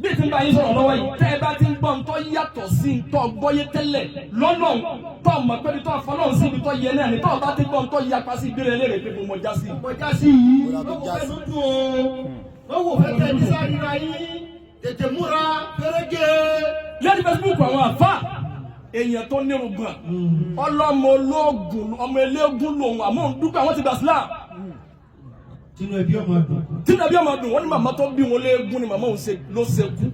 Bí ti ń bá yín sọ̀rọ̀ lọ́wọ́ yìí, tẹ́ ẹ bá ti ń gbọ́ ntọ́ yàtọ̀ sí ntọ́ gbọ́yé tẹ́lẹ̀ lọ́nà tọ́ mọ̀ pé ibi tọ́ fọlọ́run sí ibi tọ́ yẹ náà ni, tọ́ bá ti gbọ́ ntọ́ yapa sí, ìbéèrè léèrè pé mo mọ já sí. Kọjá sí yìí, wọ́n wò fẹ́ lójú o, wọ́n wò fẹ́ tẹ́ ní sáré ra yín, tètè múra fẹ́rẹ́gẹ́. Lẹ́ni Facebook, àwọn àfa èèyàn tó nírun gbọ̀n, ọlọ́mọ ológun, ọmọ eléégún lòun, àmọ́ òun dúpẹ́ àwọn ti gbà sílá. Tinú ẹbí ọmọ dùn. Tí nàbí ọmọ dùn, wọ́n ní màmá tó bí wọn léégún ni màmá òun ṣe ló ṣe kú.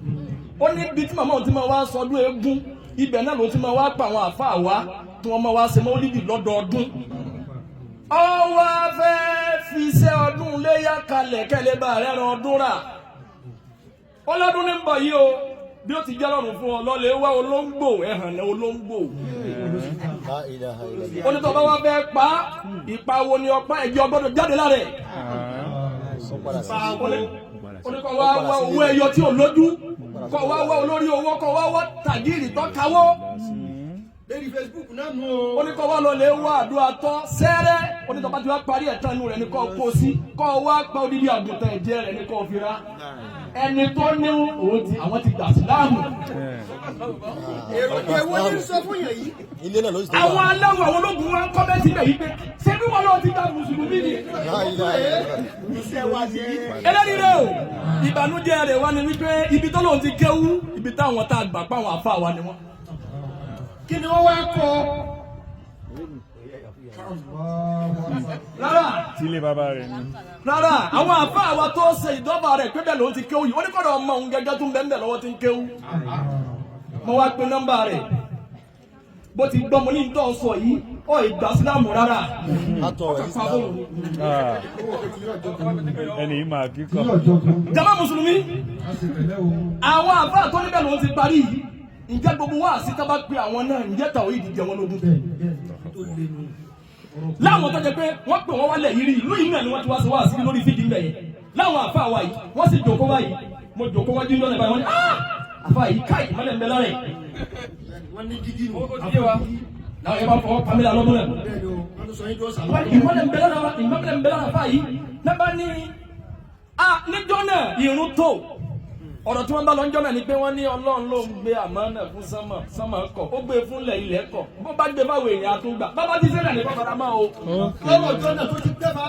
Ó ní bí tí màmá òun ti máa wá sọdún eégún, ibẹ̀ náà ló ti máa wá pa àwọn àfa wa tí wọ́n máa wá ṣe mọ́lídì lọ́dọọdún. Ọwọ́ fẹ́ fi iṣẹ́ ọdún léyà kalẹ̀ kẹ́lẹ́ bá rẹ̀ ran ọdún rà. Ọlọ́dún ní ń bọ̀ yìí o, bí ó ti jẹ́ lọ́rùn fún ọ, lọ́lẹ̀ wá olóńgbò, ẹ̀hàn ní olóńgbò. La ilaha illallah. Onítọ̀ bá wá fẹ́ pa, ìpa wo ni ọpá, ẹ̀jẹ̀ ọgbọ́dọ̀ jáde lára ẹ̀. Ó padà sí. Oníkọ̀ wá wá owó ẹyọ tí ò lójú, kọ̀ wá wá olórí owó, kọ̀ wá wá tàgírì tó kawó. Lórí Facebook náà nù o. Oníkọ̀ wá lọ lè wá àdúrà tọ́ sẹ́rẹ́. Onítọ̀ bá ti wá parí ẹ̀tàn inú rẹ̀ ní kọ́ kó sí, kọ́ wá pa odidi àgùntàn, ẹ̀jẹ̀ rẹ̀ ní kọ́ fi ra. Ẹni tó ní òun ti àwọn ti gbà síláàmù. Èrò èwo ní sọ fún yẹn yìí. Ilé náà ló sì tó Àwọn wà. aláwọ̀, àwọn ológun wa ń comment bẹ̀ yìí pé ṣé bí wọn lọ ti gba mùsùlùmí ni. La ilaha illallah. Iṣẹ́ wa ni. Eléyìí rẹ o, ìbànújẹ́ rẹ̀ wá ní wípé ibi tó lóun ti kéwú, ibi táwọn tá a gbà pa àwọn àfa wa ni wọn. Kí ni wọ́n wá kọ́? Rárá. Tílé bàbá rẹ̀ ni. Rárá, àwọn àfa wa tó ṣe ìdọ́gba rẹ̀ pé bẹ́ẹ̀ lòun ti kéwú yìí, ó ní kọ́dọ̀ ọmọ òun gẹ́gẹ́ tún bẹ́ẹ̀ bẹ́ẹ̀ lọ́wọ́ ti ń kéwú. Mo wá pe nọ́mbà rẹ̀, bó ti gbọ́, mo ní tó sọ yìí ó ìgbà sílámù rárá. Látọ̀ rẹ̀ Pa fóònù. Ah, ẹni yìí máa kíkọ. Jama mùsùlùmí, àwọn àfa tó níbẹ̀ lòun ti parí yìí, ǹjẹ́ gbogbo wa sí tábà pé àwọn náà, ǹjẹ́ tàwọn yìí jẹ wọn lógún láwọn tó jẹ pé wọ́n pè wọ́n wálẹ̀ yìí rí, ìlú yìí náà ni wọ́n ti wá sí wá sí lórí fídíò ńbẹ yẹn, láwọn àfa wa yìí, wọ́n sì jòkó báyìí, mo jòkó wájú lọ́nà báyìí, wọ́n ní, "Ah, àfa yìí káyì, mọ́lẹ̀ ń bẹ lára yìí." Wọ́n ní dídí nù. Làwọn yẹn bá fọwọ́ pamela lọ́dún náà. Bẹ́ẹ̀ ni o, wọ́n tún sọ yín tó sàlọ́. Wọ́n ní ìmọ́lẹ̀ ń bẹ lára wa, ìmọ́lẹ̀ ń bẹ lára àfa yìí nábà ní a níjọ́ náà ìrun tó. Ọ̀rọ̀ tí wọ́n bá lọ ń jọ́ náà ni pé wọ́n ní Ọlọ́run ló ń gbé àmánà fún sánmà, sánmà kọ̀, ó gbé fúnlẹ̀, ilẹ̀ kọ̀, bó bá gbé fáwọn èèyàn àtúngbà, bàbá ti sẹ́nà ní bàbá máa o. Lọ́wọ́ ọjọ́ náà tó ti pẹ́ bá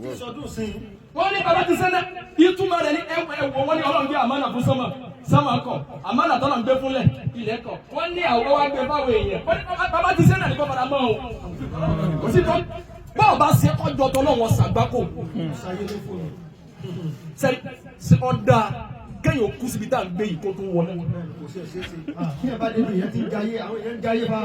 ti sọdún sí i. Wọ́n ní bàbá ti sẹ́nà, ìtumọ̀ rẹ̀ ní ẹ̀wọ̀, wọ́n ní Ọlọ́run gbé àmánà fún sánmà, sánmà kọ̀, àmánà tọ́lọ̀ ń gbé fúnlẹ̀, ilẹ̀ kọ̀, wọ́n ní àwọ̀ wá gbé fáwọn èèyàn, wọ́n ní bàbá ti sẹ́nà ní bàbá máa o. Kò sí tó bọ́ọ̀ bá ṣe ọjọ́ tọ́lọ́wọ́n ṣàgbákò sẹ́ni ṣe ọ̀dà kéèyàn kú síbi tá à ń gbé yìí kó tún wọlé. Kò sí ẹ̀ ṣeé ṣe. Bí ẹ bá débi, ìyẹn ti ń jayé, àwọn èèyàn ń jayé bá.